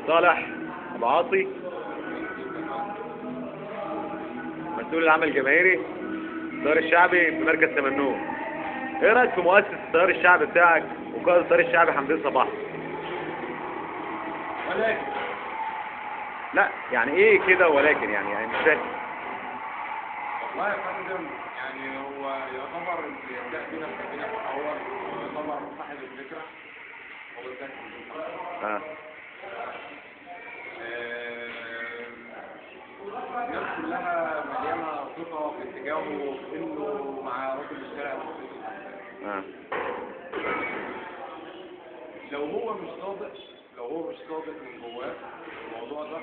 صالح ابو عاصي، مسؤول العمل الجماهيري التيار الشعبي في مركز سمنود. ايه رايك في مؤسس التيار الشعبي بتاعك وقائد التيار الشعبي حمدين صباح؟ ولكن لا يعني ايه كده، ولكن يعني مش فاهم والله يا فندم. يعني هو يعتبر اللي بدأ بينا في الاول، ويعتبر صاحب الفكرة هو الذات. الناس كلها مليانة ثقة في اتجاهه، في انه مع رجل الشارع المصري. لو هو مش صادق، لو هو مش صادق من جواه الموضوع ده،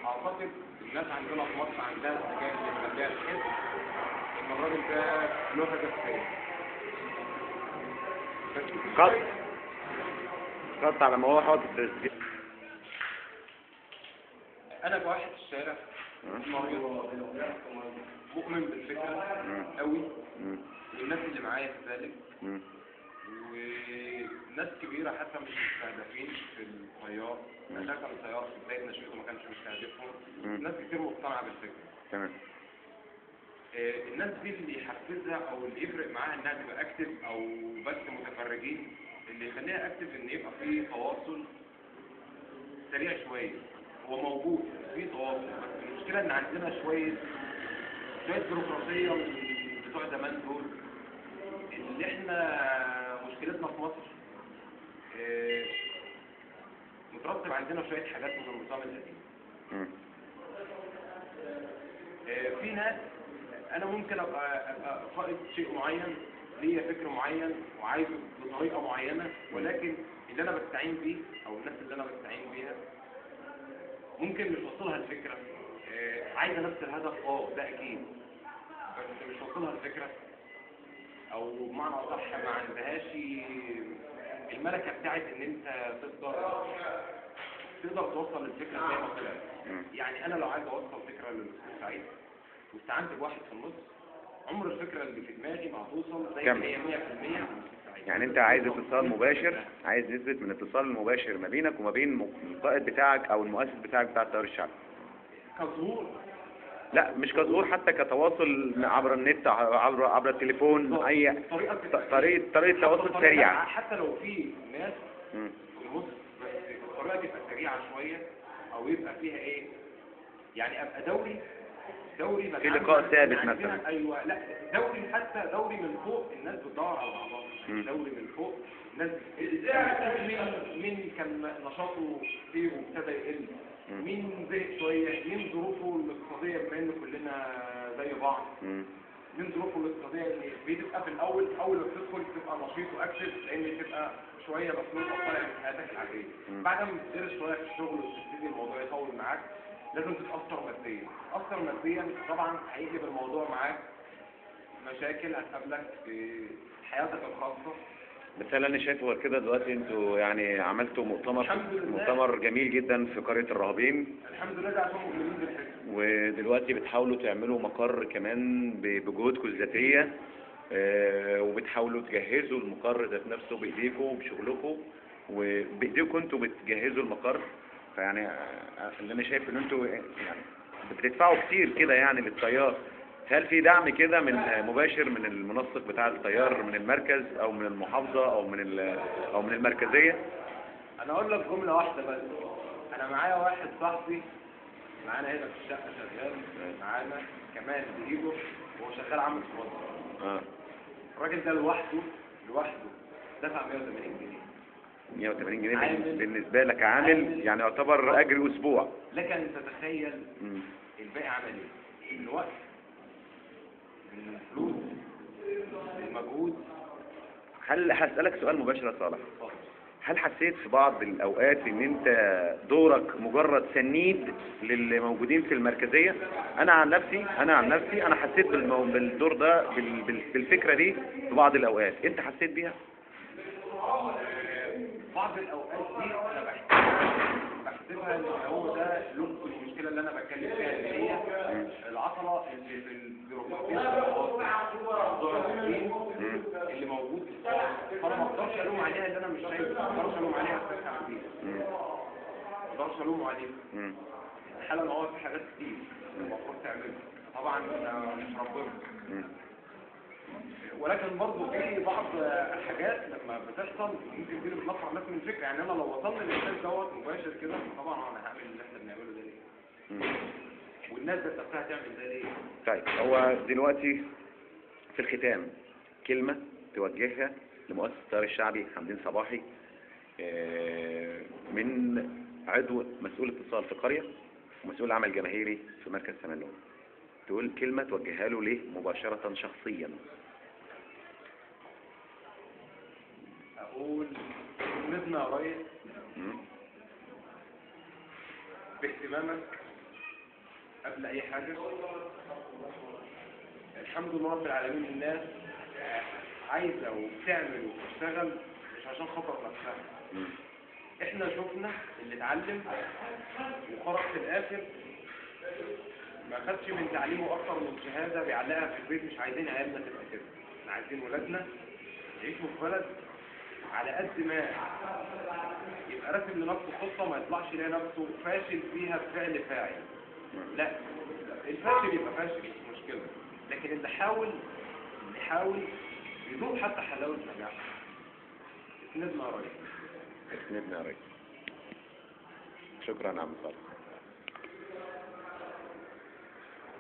اعتقد الناس عندنا في مصر عندها الذكاء اللي يخليها تحس ان الراجل ده له هدف تاني. قط على ما هو حاطط. انا كواحد في الشارع مريض مؤمن بالفكرة قوي، والناس اللي معايا كذلك، وناس كبيرة حتى مش مستهدفين في التيار. اساسا التيار في بداية نشأته ما كانش مستهدفهم. ناس كتير مقتنعة بالفكرة. تمام. الناس دي اللي يحفزها او اللي يفرق معاها انها تبقى active او بس متفرجين، اللي يخليها active ان يبقى في تواصل سريع شوية. هو موجود في تواصل، بس المشكلة ان عندنا شوية بيروقراطيه من بتوع زمان دول، اللي احنا مشكلتنا في مصر مترتب عندنا شوية حاجات من النظام القديم. في ناس انا ممكن ابقى قائد شيء معين، ليا فكر معين وعايزه بطريقة معينة، ولكن اللي انا بستعين بيه او الناس اللي انا بستعين بيها ممكن مش واصلها الفكرة. عايزه نفس الهدف، ده اكيد، بس مش واصلها الفكرة، او بمعنى اصح ما عندهاش الملكة بتاعت ان انت تقدر توصل الفكرة زي ما طلعت. يعني انا لو عايز اوصل فكرة للاستاذ سعيد واستعنت بواحد في النص، عمر الفكرة اللي في دماغي ما هتوصل زي ما هي 100% للاستاذ سعيد. يعني انت عايز اتصال مباشر، عايز نسبه من الاتصال المباشر ما بينك وما بين القائد بتاعك او المؤسس بتاعك بتاع التيار الشعبي. كظهور؟ لا مش كظهور، حتى كتواصل عبر النت، عبر التليفون، اي طريقه تواصل سريعة. حتى لو في ناس في النص، بس الطريقة تبقى سريعة شوية، او يبقى فيها ايه، يعني ابقى دوري في لقاء ثابت مثلا. ايوه، لا دوري، حتى دوري من فوق الناس بتدور على بعضها. دوري من فوق الناس، مين كان نشاطه كتير وابتدى يقل، مين زهق شوية، مين ظروفه الاقتصادية، بما ان كلنا زي بعض، مين ظروفه الاقتصادية اللي بتبقى في الاول، اول ما بتدخل بتبقى نشيط واكتف، لان بتبقى شوية مخنوق او طالع من حياتك العادية. بعد ما بتدرس شوية في الشغل وتبتدي الموضوع يطول معاك، لازم تتاثر ماديا. تتاثر ماديا طبعا هيقلب الموضوع معاك مشاكل هتقابلك في حياتك الخاصة. بس انا شايف هو كده دلوقتي انتوا يعني عملتوا مؤتمر جميل جدا في قرية الراهبين. الحمد لله، ده عشان مؤمنين بالفكرة. ودلوقتي بتحاولوا تعملوا مقر كمان بجهودكم الذاتية، وبتحاولوا تجهزوا المقر ذات نفسه بايديكم وبشغلكم، وبايديكم انتوا بتجهزوا المقر. فيعني اللي انا شايف ان انتوا يعني بتدفعوا كتير كده يعني للتيار. هل في دعم كده من مباشر من المنسق بتاع التيار، من المركز او من المحافظة او من او من المركزية؟ انا اقول لك جملة واحدة بس. انا معايا واحد صاحبي معانا هنا في الشقة، شغال معانا كمان بايده، وهو شغال عامل في مصر. الراجل ده لوحده دفع 180 جنيه. 180 جنيه بالنسبة لك عامل يعني يعتبر اجر اسبوع. لك ان تتخيل الباقي عمل ايه؟ الوقت، الفلوس، المجهود. هل هسألك سؤال مباشر يا صالح؟ هل حسيت في بعض الأوقات إن أنت دورك مجرد سنيد للي موجودين في المركزية؟ أنا عن نفسي أنا حسيت بالدور ده، بالفكرة دي في بعض الأوقات. أنت حسيت بيها؟ بعض الأوقات دي أنا بحسبها إن هو ده لب المشكلة اللي أنا بتكلم فيها، اللي هي العطلة اللي في البيروقراطية، موضوع التسليم اللي موجود. فأنا ما أقدرش ألوم عليها، اللي أنا مش شايفه، ما أقدرش ألوم عليها في التعبير. ما اقدرش الومه عليها. الحالة ان هو في حاجات كتير المفروض تعملها، طبعا مش ربنا. ولكن برضه في بعض الحاجات لما بتحصل ممكن دي اللي بتنفر الناس من الفكرة. يعني انا لو وصلنا للاحساس دوت مباشر كده طبعا انا هعمل اللي احنا بنعمله ده ليه؟ والناس ذات نفسها تعمل ده ليه؟ طيب هو دلوقتي في الختام كلمة توجهها لمؤسس التيار الشعبي حمدين صباحي، من عضو مسؤول اتصال في قرية ومسؤول عمل جماهيري في مركز سمنود، تقول كلمة توجهها له ليه مباشرة شخصيا؟ أقول نبنى يا ريس باهتمامك قبل أي حاجة. الحمد لله رب العالمين، الناس عايزة وبتعمل وبتشتغل مش عشان خاطر نفسها. احنا شفنا اللي اتعلم وخرج في الآخر ما خدش من تعليمه أكتر من شهادة بيعلقها في البيت. مش عايزين عيالنا تبقى كده، احنا عايزين ولادنا يعيشوا في بلد على قد ما يبقى راسم لنفسه خطة ما يطلعش يلاقي نفسه فاشل فيها بفعل فاعل. لا، الفاشل يبقى فاشل مش مشكلة، لكن اللي حاول يذوق حتى حلاوة النجاح. اسندنا يا ريس. اسندنا يا ريس. شكرا يا عم صالح.